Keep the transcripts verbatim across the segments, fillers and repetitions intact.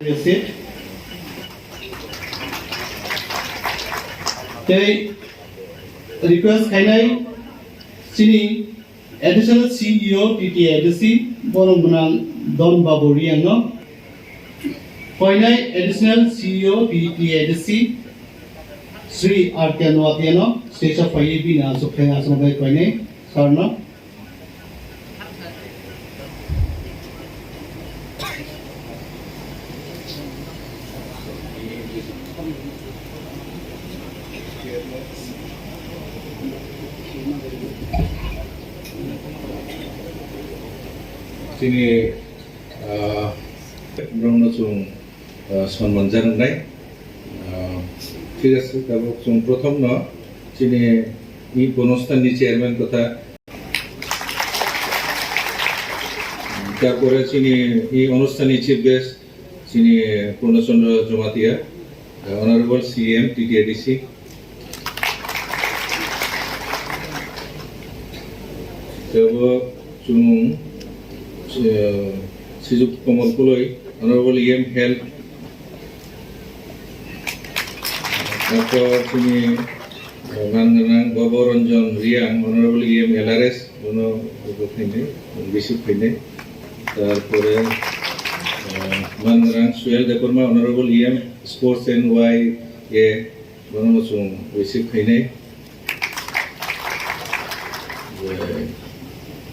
Seat. Tei request khainai chini Additional C E O T T A D C, borok gwnang Don Babu Riang no. Koinai Additional C E O T T A D C, Sri R K Noatia no, stage o phaiwi bini aswk khe aswk bai koinai sir no. Chini, ah, borokno chwng, ah, sonman janaknai. Ah, thik ase, tabuk chwng prothom no chini i onusthan ni chairman totha, tarpore chini i onusthan ni chief guest chini Purna Chandra Jamatia, Honorable C M T T A D C. Tebo chwng, eh, Sijuk Komal Kuloi, Honorable E M Health. Tarpor chini, eh, man gwnang Baba Ranjan Riang, Honorable E M L R S, bono receive khainai, receive khainai. Tarpore, eh, man gwnang Suel Debbarma, Honorable E M Sports and Y A, bono chwng receive khainai.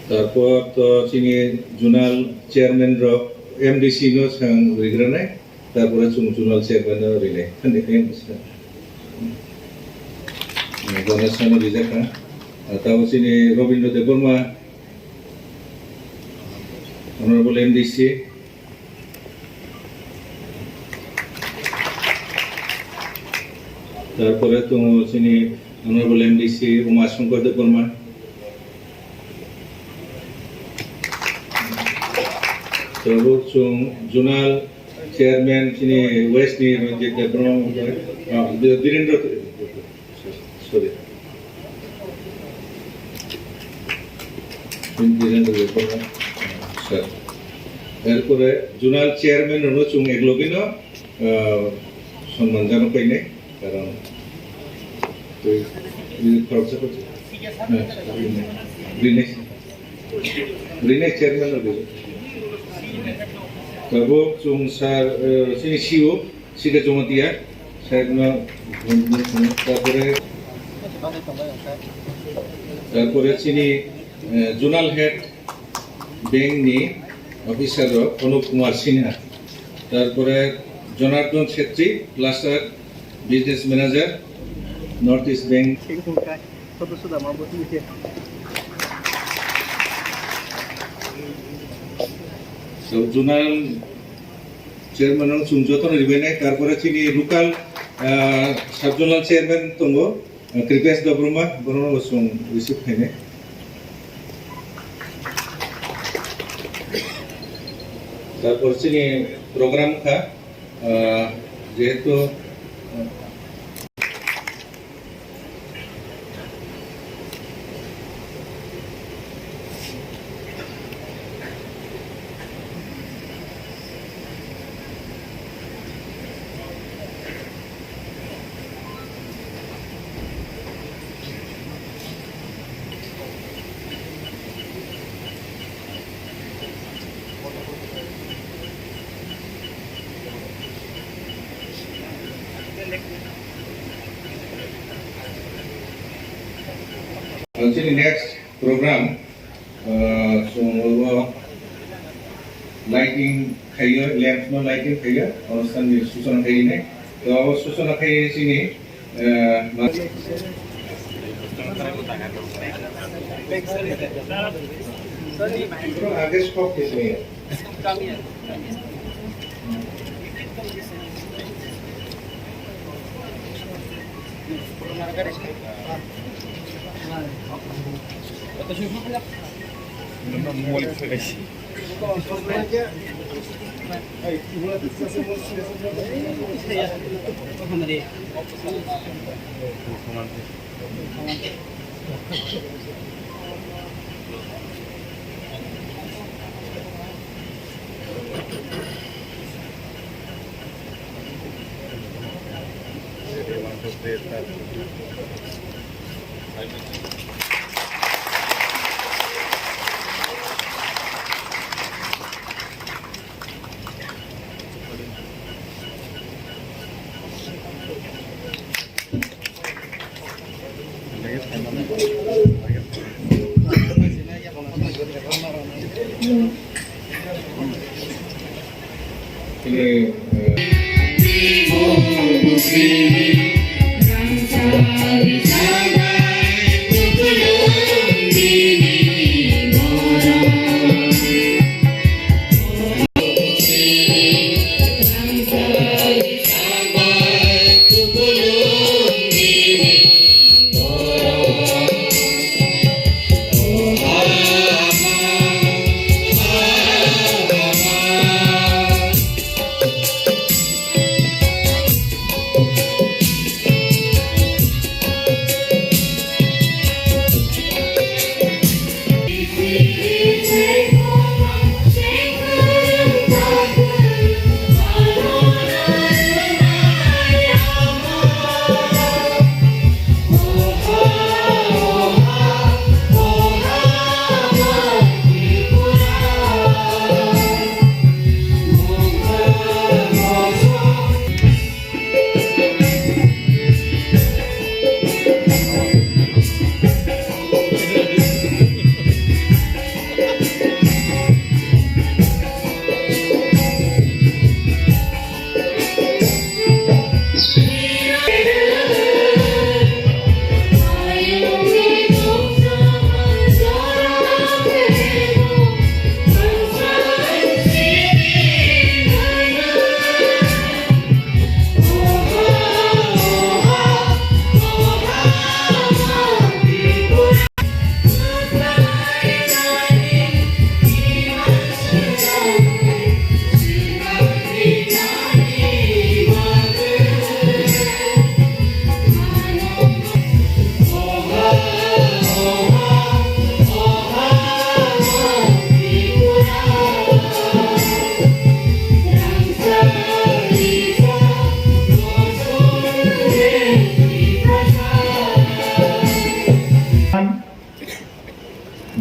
Tarpor to chini zonal chairman rok, M D C no sang rigranai. Tarpore chwng zonal chairman no rinai. Ani khe ang bwsa. Gana sano rijak kha. Tabo chini Robindra Debbarma, Honorable M D C. Tarpore tongo chini Honorable M D C Uma Shankar Debbarma. Tabuk chwng zonal chairman chini West ni Ranjit Debbarma, ah, Birendra, sorry. Birendra Debbarma, sir. Erpore zonal chairman rokno chwng eklogino, ah, sonman janok painai, karon twi, twi khoroksa khoroksa. Ah, rinai, rinai. Rinai chairman rok. Tabuk chwng sir, eh, chini C E O, Sika Jamatia, sir no, tarpore, tarpore chini, eh, zonal head bank ni officer rok, Anup Kumar Sinha. Tarpore Jonardhan Chetri, cluster business manager, North East Bank. So, zonal chairman rok chwng jotono ribainai, tarpore chini local, ah, sub zonal chairman tongo, ah, Kripesh Debbarma, bono chwng receive khainai. Tarpor chini program kha, ah, jehetu, ah, Chini next program, ah, chwng o lighting khaio, lamp no lighting khaio, onusthan ni suchona khainai. To abo suchona khai chini, eh, ma- Bro, age stop khe.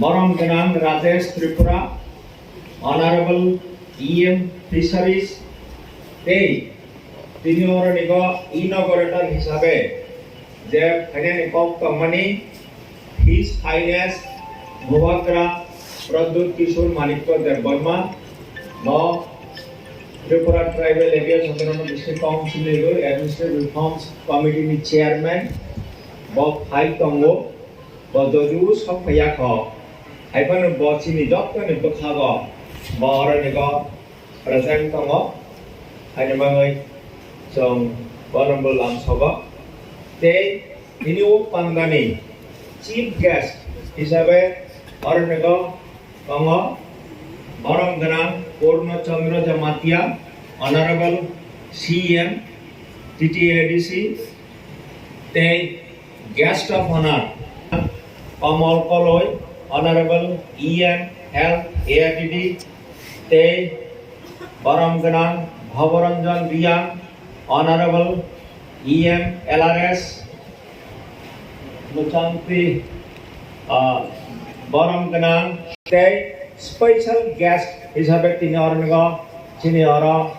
Borom gwnang Rajesh Tripura, Honorable E M Fisheries, tei tini oronigo inaugurator hisabe je phainani kok tongmani His Highness Bubagra Pradyut Kishore Manikya Debbarma, bo Tripura Tribal Areas Autonomous District Council ni Administrative Reforms Committee ni Chairman, bo phai tongo. Bo jodi o sok phaiya kho, hai phano bo chini joto ni bwkha bo, bo oro ni go present tongo, hai ni bagwi chwng bono bo lamsogo. Tei bini o pandani chief guest hisabe oro ni go tongo borom gwnang Purno Chandra Jamatia, Honorable C M, T T A D C, tei Guest of Honor, Kamal Koloi, Honorable E M, Health, A R D D, tei borom gwnang Bhabaranjan Riyang, Honorable E M, L R S, Muchangpi, ah, borom gwnang, tei special guest hisabe tini oro nw chini oro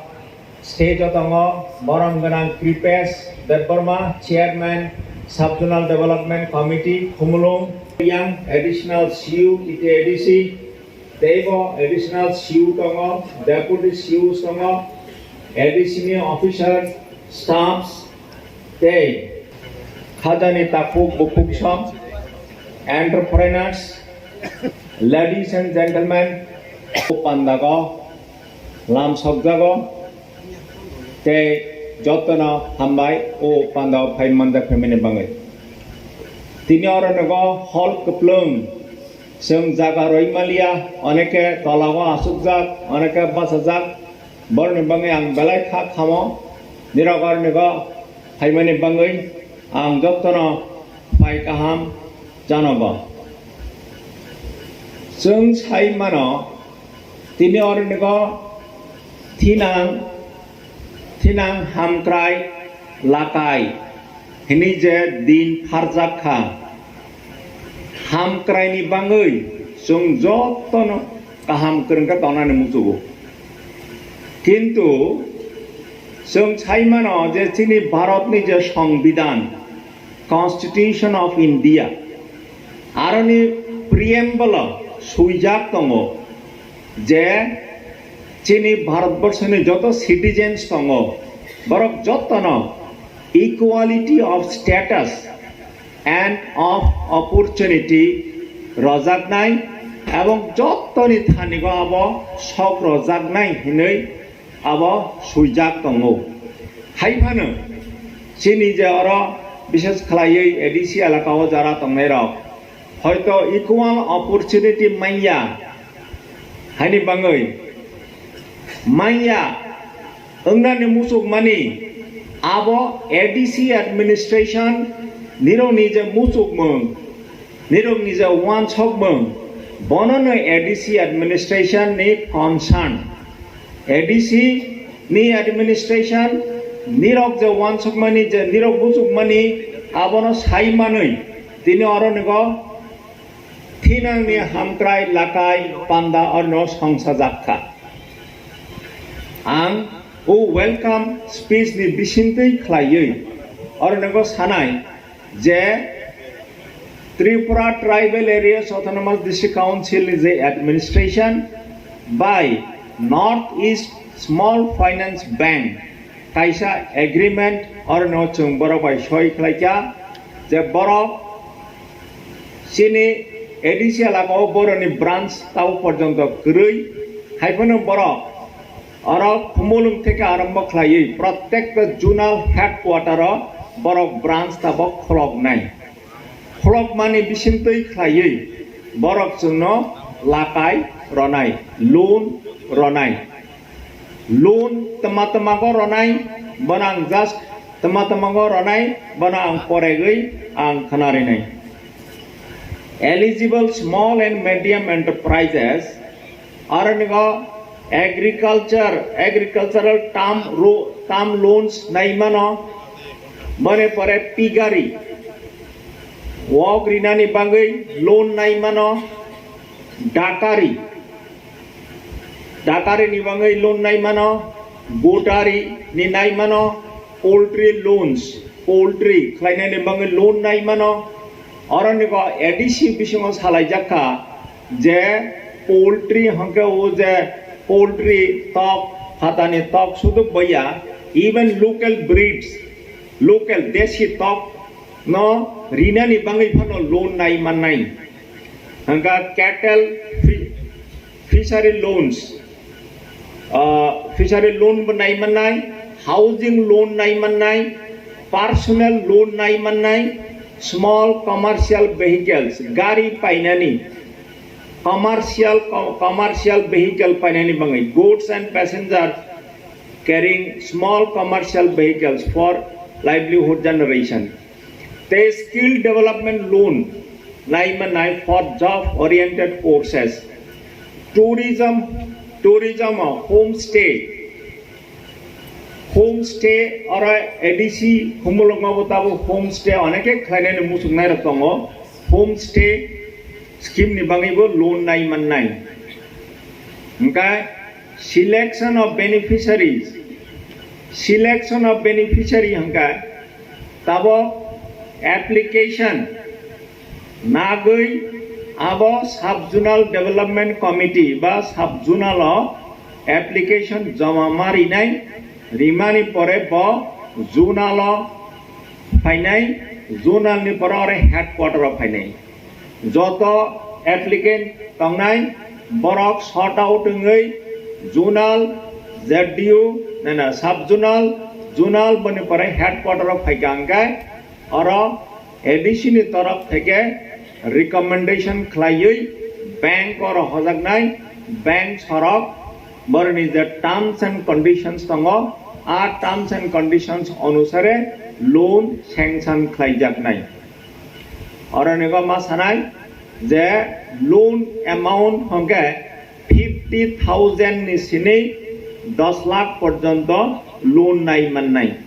stage o tongo borom gwnang Kripesh Debbarma, Chairman, Sub-Zonal Development Committee, Khumulwng, Riyang, Additional C U, T T A D C, teibo Additional C U tongo, Deputy C Us tongo, A D C ni officer, staffs, tei khajani takhuk bukhuk som, entrepreneurs, ladies and gentlemen, o pandago lamsokjago, tei jotono hambai o pandao phai manjak phaimani bagwi. Tini oro nogo hall kwplwng, chwng jaga rwi maliya, oneke tolao asukjak, oneke bachajak, boroni bagwi ang belai kha khamo, nirok oro nogo phaimani bagwi ang jotono phai kaham janogo. Chwng sai mano, tini oro nogo thinang, thinang hamkrai lakai, Hini je din pharjak kha, hamkraini bangwi chwng jotono kaham kwrwng khe tongnani muchugo. Kintu chwng sai mano je chini Bharatni je Songbidan, Constitution of India, aroni preamble-o swijak tongo je chini Bharatborsoni joto citizens tongo, borok jotono equality of status and of opportunity rojaknai ebong jotoni thanigo abo sok rojaknai hinwi abo swijak tongo. Hai phano chini je oro bishes khlaiwi A D C elaka o jara tongnairok hoito equal opportunity manya, haini bangwi manya wngnani muchukmani abo A D C administration nirokni je muchukmung, nirokni je wansokmung, bonono A D C administration ni concern. A D C ni administration nirok je wansokmani je nirok muchukmani abono sai manwi tini oro nigo thinangni hamkrai lakai panda orno songsajak kha. Ang o welcome speech ni bisingtwi khlaiwi orno nigo sanai je Tripura Tribal Areas Autonomous District Council ni je administration bai North East Small Finance Bank kaisa agreement orno chwng borok bai soi khlaikha je borok chini A D C elaka o boroni branch tao porjonto kwrwi, hai phano borok oro Khumulwng theke arombo khlaiwi prottekta zonal headquarter o borok branch tabok khuloknai. Khulokmani bisingtwi khlaiwi borok chwngno lakai ronai, loan ronai. Loan twma twmago ronai, bono ang just twma twmago ronai, bono ang poregwi ang khwnarinai. Eligible small and medium enterprises, aro nigo agriculture, agricultural term ro-, term loans naimano, boni pore piggery, wok rinani bagwi loan naimano, dakari, dakari ni bagwi loan naimano, gotari ni naimano, poultry loans, poultry khlainani bagwi loan naimano, oro nigo A D C bisingo salaijak kha je poultry hwnkhe o je poultry tok, phatani tok sudu baiya, even local breeds, local desi tok no rinani bagwi phano loan nai mannai. Hwnkha cattle fi-, fishery loans, ah, fishery loan bo nai mannai, housing loan nai mannai, personal loan nai mannai, small commercial vehicles, gari painani, commercial, co-, commercial vehicle painani bagwi, goods and passenger carrying small commercial vehicles for livelihood generation. Tei skill development loan nai mannai for job oriented courses. Tourism, tourism, homestay, homestay oro A D C Khumulwngo bo tabuk homestay oneke khlainani muchungnai rok tongo. Homestay scheme ni bagwi bo loan nai mannai. Hwnkhe selection of beneficiaries, selection of beneficiary hwnkhe tabok application nagwi abo sub zonal development committee ba sub zonal o application joma ma rinai, rimani pore bo zonal o phainai, zonal ni pore ore headquarter o phainai. Joto applicant tongnai borok sort out wngwi zonal, Z D O, nana sub zonal, zonal boni pore headquarter o phaikha hwnkhe oro A D C ni torof theke recommendation khlaiwi bank oro hojaknai, bank sorok boroni je terms and conditions tongo, a terms and conditions onusare loan sanction khlaijaknai. Oro nigo ma sanai je loan amount hwnkhe fifty thousand ni sini dos lakh porjonto loan nai mannai.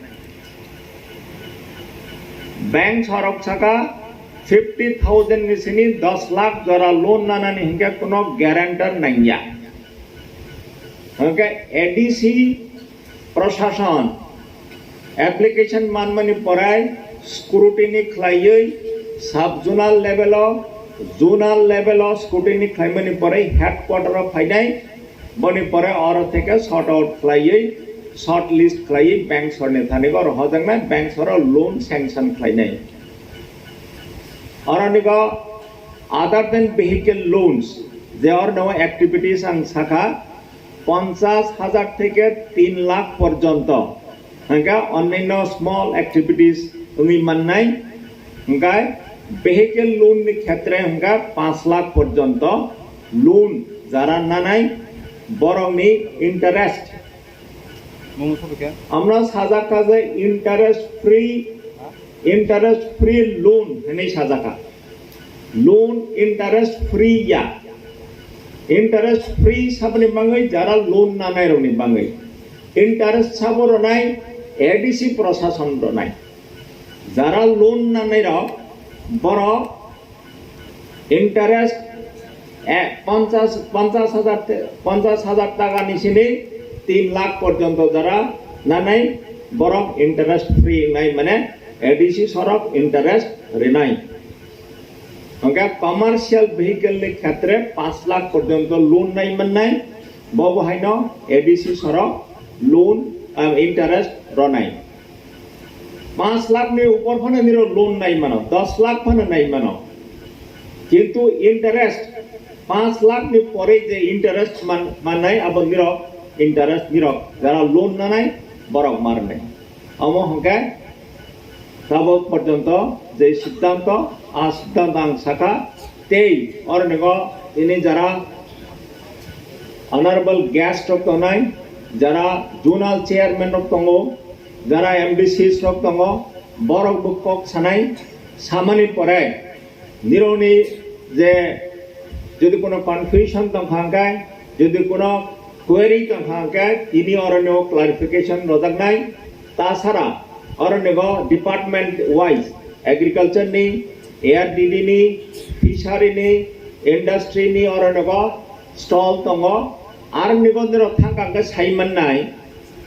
Bank sorok saka fifty thousand ni sini dos lakh jora loan nanani hinkhe kuno guarantor nangya. Hinkhe A D C prosason application manmani porai scrutiny khlaiwi sub zonal level o, zonal level o scrutiny khlaimani porai headquarter o phainai. Boni pore oro theke sort out khlaiwi, short list khlaiwi bank sorni thani oro hojaknai bank soro loan sanction khlainai. Oro nigo other than vehicle loans, je oro no activities ang sakha, ponchash hajar theke tin lakh porjonto. Hingkhe onnanno small activities wngwi mannai, hingkhe vehicle loan ni khetre hingkhe panch lakh porjonto loan jara nanai borokni interest. Amno sajak kha je interest free, interest free loan hinwi sajak kha. Loan interest free ya. Interest free saboni bangwi jara loan nanai rokni bangwi. Interest sabo ronai A D C prosason ronai. Jara loan nanai rok borok interest, eh, ponchash, ponchash hajar te-, ponchash hajar taka ni sini tin lakh porjonto jara nanai borok interest free nai mane A D C sorok interest rinai. Hingkhe commercial vehicle ni khetre panch lakh porjonto loan nai mannai, bo bo haino A D C sorok loan, ah, interest ronai. Panch lakh ni upor phano niro loan nai mano, dos lakh phano nai mano. Kintu interest panch lakh ni pore je interest man-, mannai abo niro interest niro jara loan nanai borok marnai. Omo hwnkhe tabok porjonto je siddhanto, a siddhanto ang sakha, tei oro nigo tini jara honorable guest rok tongnai, jara zonal chairman rok tongo, jara M D Cs rok tongo, borok bo kok sanai, samani pore nirokni je jodi kono confusion tongkha hwnkhe, jodi kono query tongkha hwnkhe, tini oroni o clarification rojaknai. Tasara oroni o department wise, agriculture ni, A R D D ni, fishery ni, industry ni oroni o stall tongo. Aroni o nirok thangkha hwnkhe sai mannai,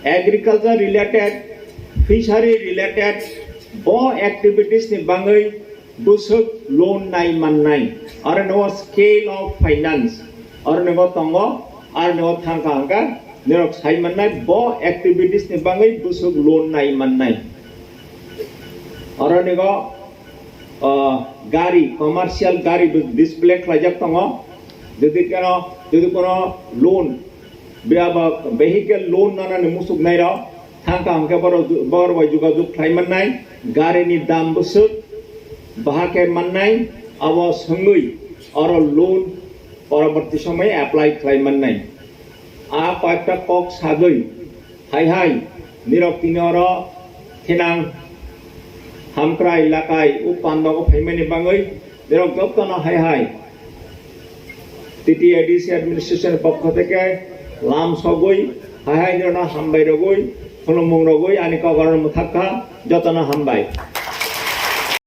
agriculture related, fishery related bo activities ni bangwi bwswk loan nai mannai, aro no scale of finance, aro no tongo, aro no thangkha hwnkha, norok sai mannai bo activities ni bangwi bwswk loan nai mannai. Aro no, ah, gari, commercial gari bo display khlaijak tongo, jodi kono, jodi kono loan Bia ba vehicle loan nanani musuknairok thangkha hwnkhe borok ju-, borok bai jogajog khlai mannai, garini dam bwswk baha khe mannai, abo swngwi oro loan poroborti somoi apply khlai mannai. A koyekta kok sagwi hai hai nirok tini oro thinang hamkrai lakai o pandago phaimani bangwi nirok jotono hai hai T T A D C administration pokho theke lam sogwi hai hai nirokno hambai rogwi, khulumung rogwi ani kok oro mwthak kha, jotono hambai.